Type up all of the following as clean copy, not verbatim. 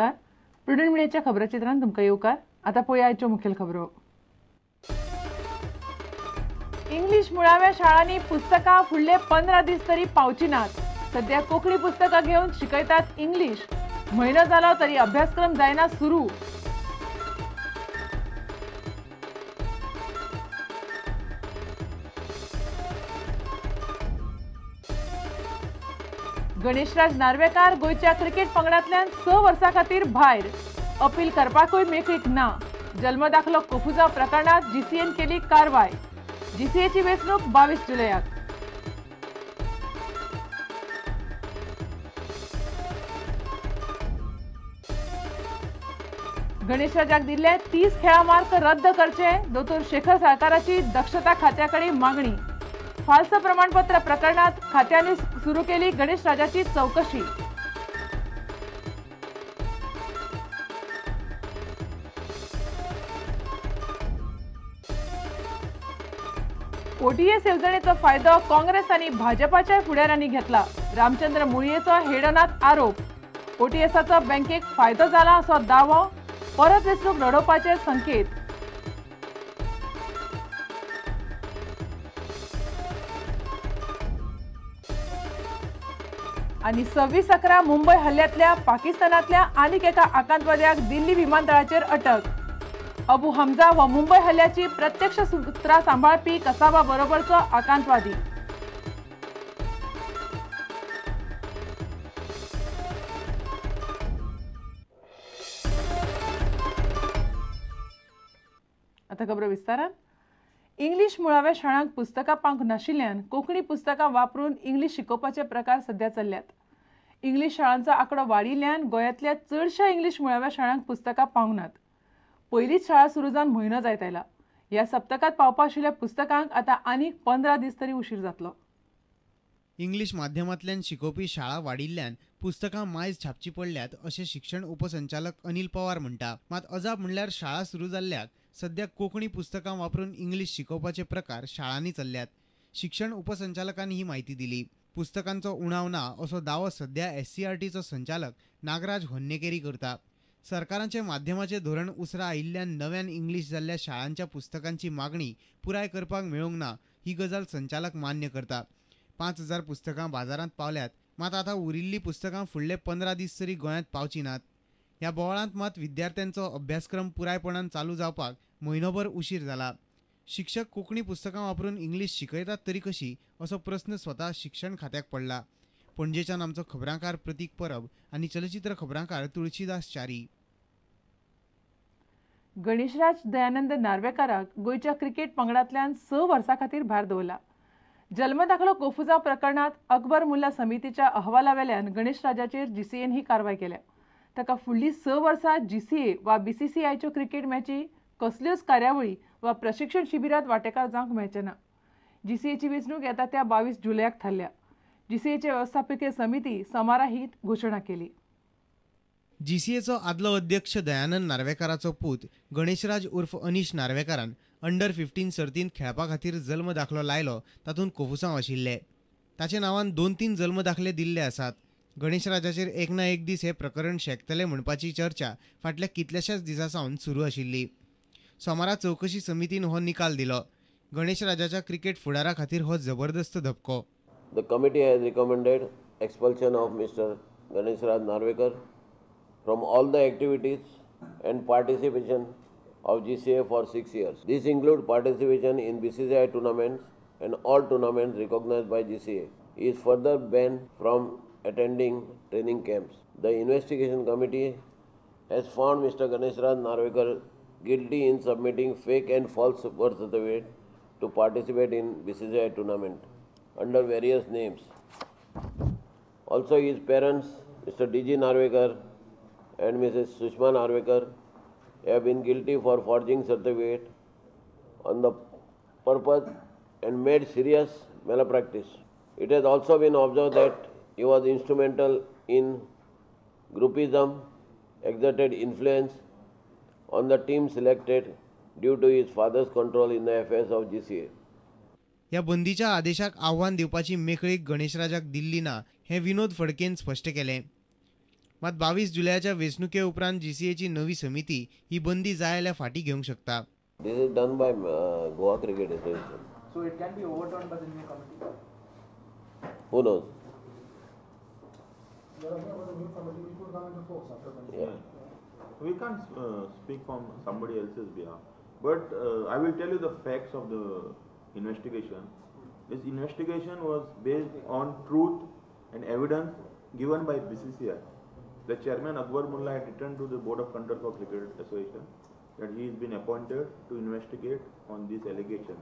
नमस्कार, प्रुडंट मिडियाच्या खबराचित्रांत तुमकां येवकार. आतां पळोवया आयच्यो मुखेल खबरो. इंग्लीश मुळाव्या शाळांनी पुस्तकां फुडले 15 दीस तरी पावची नात. सध्या कोंकणी पुस्तकां घेवन शिकयतात इंग्लीश. म्हयनो जालो तरी अभ्यासक्रम जायना सुरू. गणेशराज नार्वेकार गोंयच्या क्रिकेट पंगडांतल्यान 6 वर्सां खातीर भायर. अपील करपाकूय मेकळीक ना. जल्म दाखलो कोफुजांव प्रकरणांत जीसीएन केली कारवाय. जीसीएची वेंचणूक 22 जुलयाक. गणेशराजाक दिल्ले 30 खेळा मार्क रद्द करचे, दोतोर शेखर साळकाराची दक्षता खात्या कडेन मागणी. फाल्स प्रमाणपत्र प्रकरणात खात्याने सुरू केली गणेशराजाची चौकशी. ओटीएस येवजणेचो फायदो काँग्रेस आनी भाजपाच्या फुडाऱ्यांनी घेतला. रामचंद्र मुळयेचो हेडनात आरोप. ओटीएसाचो बँकेक फायदो जाला असो दावो. परत वेंचणूक लढोवपाचे संकेत. आनी 26/11 मुंबय हल्ल्यांतल्या पाकिस्तानांतल्या आनीक एका आकांतवाद्याक दिल्ली विमानतळाचेर अटक. अबू हमजा हो मुंबय हल्ल्याची प्रत्यक्ष सुत्रां सांबाळपी कसाबा बरोबरचो आकांतवादी. आतां खबरो विस्तारान. इंग्लीश मुळाव्या शाळांक पुस्तकां पावंक नाशिल्ल्यान कोंकणी पुस्तकां वापरून इंग्लीश शिकोवपाचे प्रकार सध्या चल्ल्यात. इंग्लीश शाळांचो आंकडो वाडिल्ल्यान गोंयांतल्या चडश्या इंग्लीश मुळाव्या शाळांक पुस्तकां पावंक नात. पयलींच शाळा सुरू जावन म्हयनो जायत आयला. ह्या सप्तकांत पावपा आशिल्ल्या पुस्तकांक आतां आनीक 15 दीस तरी उशीर जातलो. इंग्लीश माध्यमांतल्यान शिकोवपी शाळा वाडिल्ल्यान पुस्तकां मायज छापची पडल्यात अशें शिक्षण उपसंचालक अनिल पवार म्हणटा. मात अजाप म्हणल्यार शाळा सुरू जाल्ल्याक सध्या कोंकणी पुस्तकां वापरून इंग्लीश शिकोवपाचे प्रकार शाळांनी चल्ल्यात. शिक्षण उपसंचालकान ही म्हायती दिली. पुस्तकांचो उणाव ना असो दावो सध्या एससीईआरटीचो संचालक नागराज होन्नेकेरी करता. सरकाराचें माध्यमाचें धोरण उसरा आयिल्ल्यान नव्यान इंग्लीश जाल्ल्या शाळांच्या पुस्तकांची मागणी पुराय करपाक मेळूंक ना ही गजाल संचालक मान्य करता. 5000 पुस्तकां बाजारांत पावल्यात, मात आतां उरिल्लीं पुस्तकां फुडले 15 दीस तरी गोंयांत पावची नात. ह्या बोवाळांत मात विद्यार्थ्यांचो अभ्यासक्रम पुरायपणान चालू जावपाक म्हयनोभर उशीर जाला. शिक्षक कोंकणी पुस्तकां वापरून इंग्लीश शिकयतात तरी कशी असो प्रस्न स्वता शिक्षण खात्याक पडला. पणजेच्यान आमचो खबरांकार प्रतीक परब आनी चलचित्र खबरांकार तुळशीदास च्यारी. गणेशराज दयानंद नार्वेकाराक गोंयच्या क्रिकेट पंगडांतल्यान 6 वर्सां खातीर भायर दवरला. जल्म दाखलो कोफुजांव प्रकरणांत अकबर मुल्ला समितीच्या अहवालावेल्यान गणेशराजाचेर जीसीएन ही कारवाय केल्या. ताका फुडलीं 6 वर्सां जीसीए वा बीसीसीआयच्यो क्रिकेट मॅची, कसल्योच कार्यावळी वा प्रशिक्षण शिबिरांत वांटेकार जावंक मेळचें ना. जीसीएची वेंचणूक येता त्या 22 जुलयाक थारल्या. जीसीएचे वेवस्थापकीय समिती सोमारा ही घोशणा केली. जीसीएचो आदलो अध्यक्ष दयानंद नार्वेकाराचो पूत गणेशराज उर्फ अनीश नार्वेकारान अंडर 15 सर्तींत खेळपा खातीर जल्म दाखलो लायलो. तातूंत कोफुसांव आशिल्ले. ताच्या नांवान 2-3 जल्म दाखले दिल्ले आसात. गणेशराजाचेर एक ना एक दीस हें प्रकरण शेकतलें म्हणपाची चर्चा फाटल्या कितल्याशाच दिसां सावन सुरू आशिल्ली. सोमारा चवकशी समितीन हो निकाल दिलो. गणेशराजाच्या क्रिकेट फुडारा खातीर हो जबरदस्त धपको. The committee has recommended expulsion of Mr. Ganeshraj Narvekar from all the activities and participation of GCA for 6 years. This includes participation in BCCI tournaments and all tournaments recognized by GCA. He is further banned from attending training camps. The investigation committee has found Mr. Ganeshraj Narvekar guilty in submitting fake and false birth certificate to participate in BCCI tournament under various names. Also, his parents, Mr. D.G. Narvekar and Mrs. Sushma Narvekar, have been guilty for forging certificate on the purpose and made serious malpractice. It has also been observed that he was instrumental in groupism, exerted influence on the team selected due to his father's control in the affairs of GCA. ह्या बंदीच्या आदेशाक आव्हान दिवपाची मेकळीक गणेशराजाक दिल्ली ना हें विनोद फडकेन स्पश्ट केलें. मात 22 जुलयाच्या वेंचणुके उपरांत जीसीएची नवी समिती ही बंदी जाय जाल्यार फाटीं घेवंक शकता. This is done by Goa Cricket Association. So it can be overturned by the new committee? Who knows? You are talking about the new committee which will come into force after the Yeah. We can't speak on somebody else's behalf, but I will tell you the facts of the investigation. This investigation was based on truth and evidence given by BCCI. The chairman Akbar Mulla had written to the Board of Control for Cricket Association that he has been appointed to investigate on this allegation,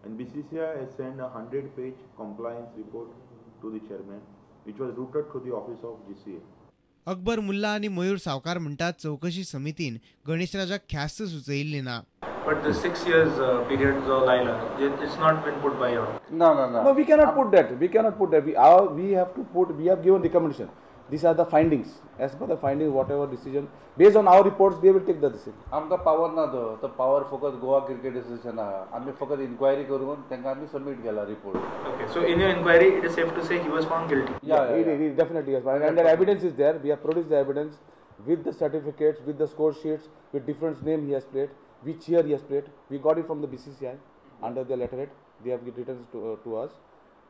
and BCCI has sent a 100-page compliance report to the chairman, which was routed through the office of GCA. Akbar Mulla आनी मयूर सावकार म्हणटात चवकशी समितीन गणेशराजाक ख्यास्त सुचयिल्ली ना. But the 6 years period जो लायला, it's not been put by you. No, no, no. No, we cannot put that. We cannot put that. We have to put. We have given recommendation. These are the findings. As per the findings, whatever decision, based on our reports, they will take the decision. आमकां power ना तो, तो power फकत Goa cricket association आहा. आमी फकत enquiry करून तांकां आमी सबमीट केला report. Okay, so in your inquiry, it is safe to say he was found guilty. Yeah, yeah, he definitely yes. And the evidence is there. We have produced the evidence with the certificates, with the score sheets, with different name he has played, which year he has played. We got it from the BCCI under the letterhead. They have written to us.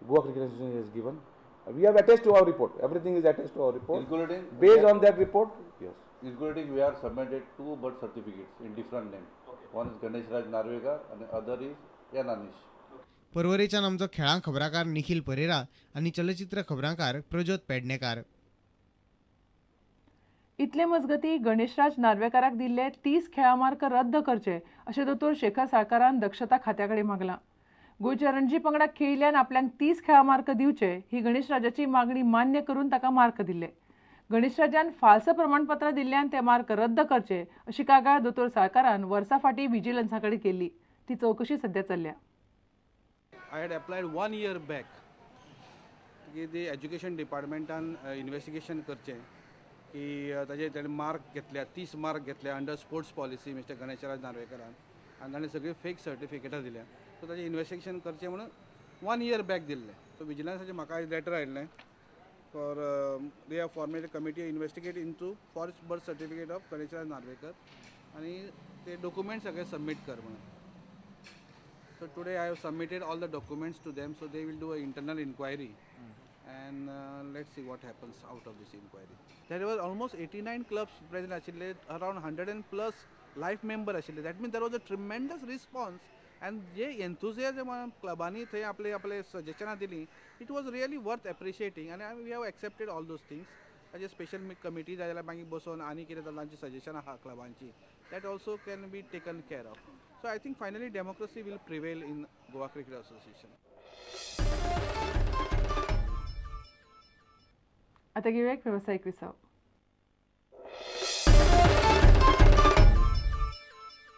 Goa Cricket Association has given. We have attached to our report. Everything is attached to our report. Including based on that report, yes. Including we have submitted 2 birth certificates in different names. Okay. One is Ganesh Raj Narvekar and the other is N. Anish. परवरेच्यान आमचो खेळां खबराकार निखिल परेरा आनी चलचित्र खबराकार प्रज्योत पेडणेकार. इतले मजगती गणेशराज नार्वेकाराक दिल्ले 30 खेळां mark रद्द करचे अशें दोतोर शेखर साळकारान दक्षता खात्या कडेन मागलां. गोंयच्या रणजी पंगडाक खेळिल्ल्यान आपल्याक 30 खेळां मार्क दिवचे ही गणेशराजाची मागणी मान्य करून ताका मार्क दिल्ले. गणेशराजान फाल्स प्रमाणपत्रां दिल्ल्यान ते मार्क रद्द करचे अशी कागाळ दोतोर साळकारान वर्सा फाटीं विजिलन्सा कडेन केल्ली. ती चवकशी सध्या चल्ल्या. I had applied 1 year back की ती एज्युकेशन डिपार्टमेंटान इन्वेस्टिगेशन करचें की ताजे ताणें मार्क घेतल्या 30 मार्क घेतल्या under sports policy mister Ganeshraj नार्वेकरान आनी ताणें सगळीं फेक सर्टिफिकेटां दिल्या. सो ताजें इन्वेस्टिगेशन करचें म्हणून 1 year back दिल्लें. सो विजिलन्साचें म्हाका आयज लेटर आयिल्लें for they have formed committee investigate into false birth certificate of Ganeshraj Narvekar आनी ते डॉक्युमेंट सगळे सबमीट कर म्हणून. So today I have submitted all the documents to them, so they will do an internal inquiry and let's see what happens out of this inquiry. There were almost 89 clubs present ashille, around 100 and plus life member ashille. That means there was a tremendous response and je enthusiasm clubani thay aple aple suggestion dili, it was really worth appreciating and we have accepted all those things. Aje special committee जाल्यार मागीर बसोवन आनी कितें तांची suggestion आहा क्लबांची, that also can be taken care of. So I think finally democracy will prevail in Goa Cricket Association. आता घेऊया एक व्यावसायिक विसव.